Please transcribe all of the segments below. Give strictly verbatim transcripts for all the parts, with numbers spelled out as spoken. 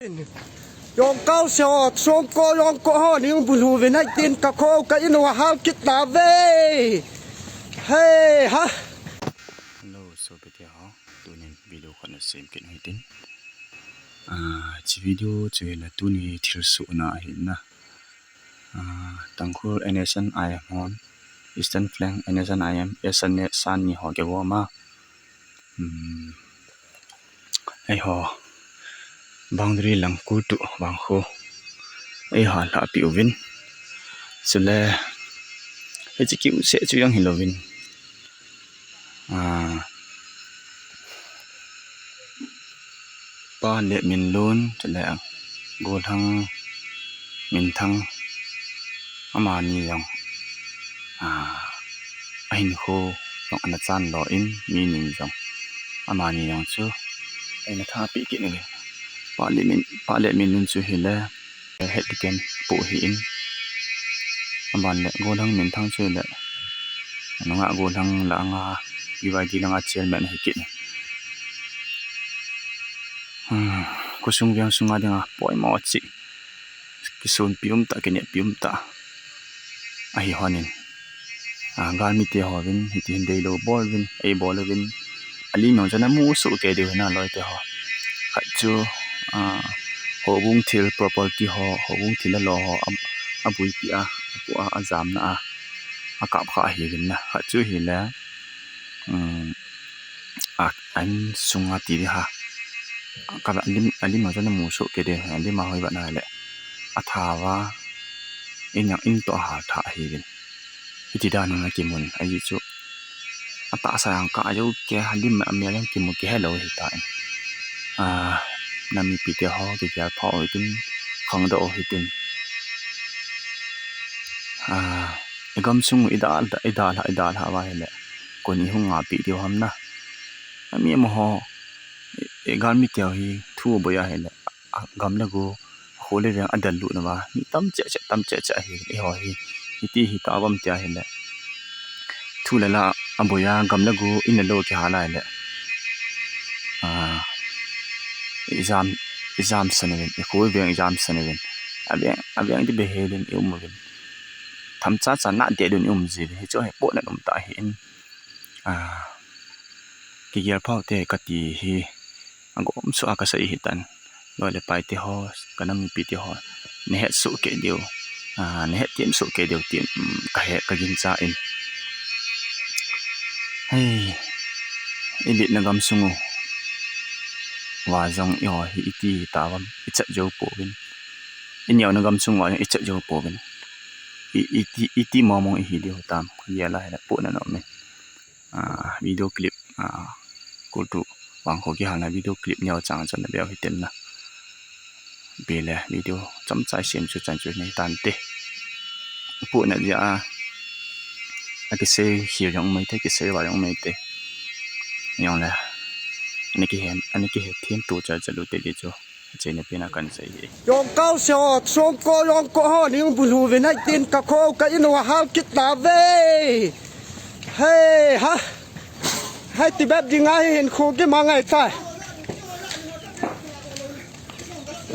Jong kau se ho, song ko, jong ko ho, ning bulu ve nai tin ka ko, ka inu a hal kit ta ve. Hey, ha. Hello, so pete ho. Tunin video khat na sem kit hitin. Ah, chi video chu hi la tuni thil su na hi na. Ah, Tangkhul N S N I M hon, Eastern Flank N S N I M, S N A san ni ho ke goma. Hmm. Eiho, boundary lang kultu vang khu. Eiho, la pi uvin. Sule, hichi ki u se chu yang hi lovin. Ah, Pa le Minlun, chule Golhang, Minthang, amani jong, ah, ahinkho jong ana chan lo in, mi ning jong, amani jong chu, eina tha pi kit ni. Pa le Min, Pa le Minlun chu hi le, Head Deacon pu hi in. Aban le Golhang Minthang chu le. Nunga Golhang la anga P Y D langa chairman hi kit. Hmm, khosung veng sunga dinga poimo chi. Kisun pi um ta, kine pi um ta. Ahi honin. Ah, galmi te ho vin, hiti hin dei lo bol vin, ei bol vin. Ali nong jana mu su ke diu na loi te ho. Khat chu, ah, ho bung thil property ho, ho bung thil a lo ho, a, a bui pi a, a pu a, a jam na a, a kap kha hi vin na. Khat chu hi le, um, a, an sunga ti di ha. Ka lim, a lim nong jana mu su ke diu, a lim a hoi ba na le. A tha va, in yang in to ha tha hi vin. Hiti dan in akimun, ahi chu. Atahsa jong ka jo ke, alim a mel jong kimu kihelo hitan. Ah, nam mipi te ho, kigel pha u hitin, khangdoh u hitin. Ah, i gamsung u i dalha, i dalha, i dalha uva ahile. Koi in hung ngapi diu ham na. Ami amaho, i, i galmi te ho hi thu boi ahile. A gam le go, a kho le veng a del lut nauva, mi tam cheh cheh, tam cheh cheh ahi, eiho hi, hiti hi ta uvam tia ahile. Thu le la a boi a, gam le go, in le lou kihal a ahile. Ah, i jam, i jam san uvin, i kho veng i jam san uvin. A veng, a veng ti behel in i um uvin. Tham cha cha na deh dun i um ji uvin, hichu hi pohnat um tah ahin. Ah, kigel phau te kati hi, agom suh a kasei hitan. Loi le pai te ho, ka nam mipi te ho, nahet soh kei diu, ah, nahet tem soh kei diu tin, um, kahe, kagingcha in. Hei, i litna gamsung uva jong eiho hi iti hi tauvem, i chat jou pouvin. I neona gamsung uva jong i chat jou pouvin. I, iti, iti mong mong ihi diu tam, kagel a hile pohnat um in. Ah, video clip, ah, kultu vang kho kihalna video clip neo chang chun na veu hitin na. Bile video chomcha i sem chu chan chu nei tante. Pohnat jeh a, akisei hi jong um mai te, kisei va jong um mai te. Jong le, ani kihen, ani kihe them tu cha cha lu te di chu. Chena pena kan sei hi. Jong kau se ho, song ko, jong ko ho, ning bulu ve nai tin ka ko, ka inu a hal kit ta ve. Hei, ha. Hei, ti bep ding ahi hinkho kimangai ta.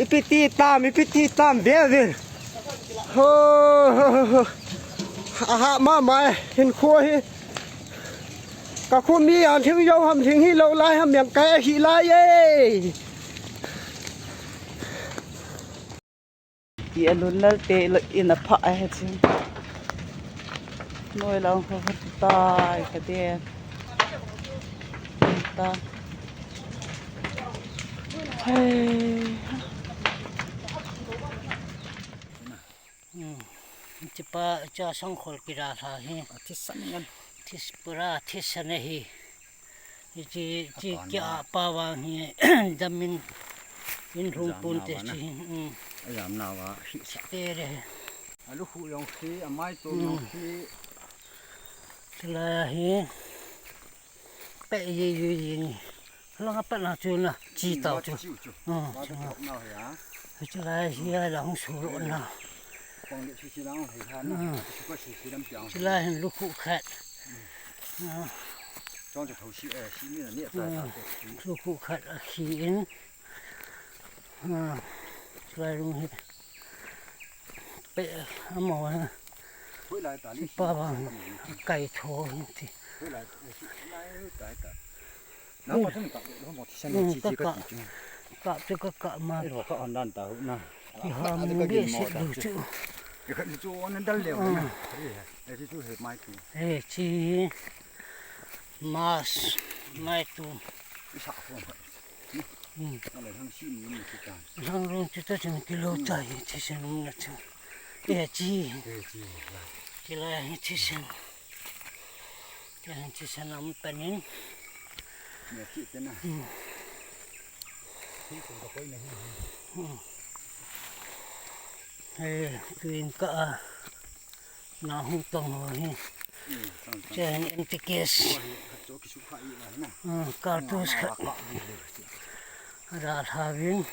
Ipi ti tam, ipi ti tam, ve ve. Ho, ho, ho, ho. Aha, mama, hinkho hi. Ka kho mi a thing jou ham thing hilou lai ham yang kai ahi lai e. Ti alun lal te in apha ahi chin. Noi lang ho tai ka de. Ta. Hey. Hmm. Chipa cha sangkhol kira tha hi. Athisan ngan. This pura thisan hi. Hichi, chi kia pa vang hi. Damin in lhung pun te chi. Hmm. Ajam na va hi sa. Te re. Alu khu yong khi, amai to yong khi. Chulai hi. Pe ye ye ye ni. Langa pat na chu na, chi tau chu. Chi chu. Ah, va chu chu na ya. Chulai hi a la hung su lo na. Kong le chu chi lang hi ha na. Ah. Chu ko si si lam piang. Chulai hin lukhu khat. Ah. Chong chu thau si, eh, si ni na ni ta ta. Ah. Lukhu khat akhi in. Ah, lai lung hi. Pe amo ha. Hui lai ta li. Pa bang kai tho hi ti. Hui lai ta li. Lai hui ta ta. Na mo tun ka mo ti sen ti ka ti. Ka ti ka ka ma. Ro ka on dan ta hu na. Ki ha mu be si du chu. Ka ni chu on dan le na. Ri ha. Ti chu he mai tu. He chi. Mas mai tu. Isa ko. Hmm. Ala hang si ni ni kita. Hang rung kita chen kilo chai chi sen na chu. Te chi. Te chi. Kila chi sen. Te chi sen am panin. Ne chi te na. Hmm. Hi ko ko na hi. Hmm. He, tuin ka a. Na hung tong ho hi. Chen M T K S. Kartus khat. Ra tha vin.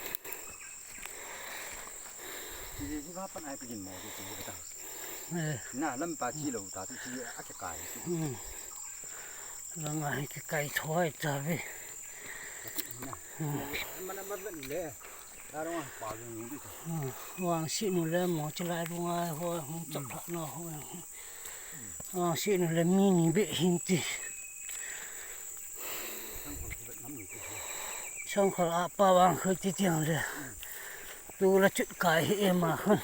Na lam pa chi lo ta tu chi a ke kai. Langa hi kikai thoi ta ve. Mana mat vet le. Darong pa jong ni tu. Wang si nu le mo chi lai bunga ho hung chap pha no ho. Wang si nu le mi ni be hin ti. Sangkhol a pa wang khoi ti tiang le. Tu la chut kai hi ema khun.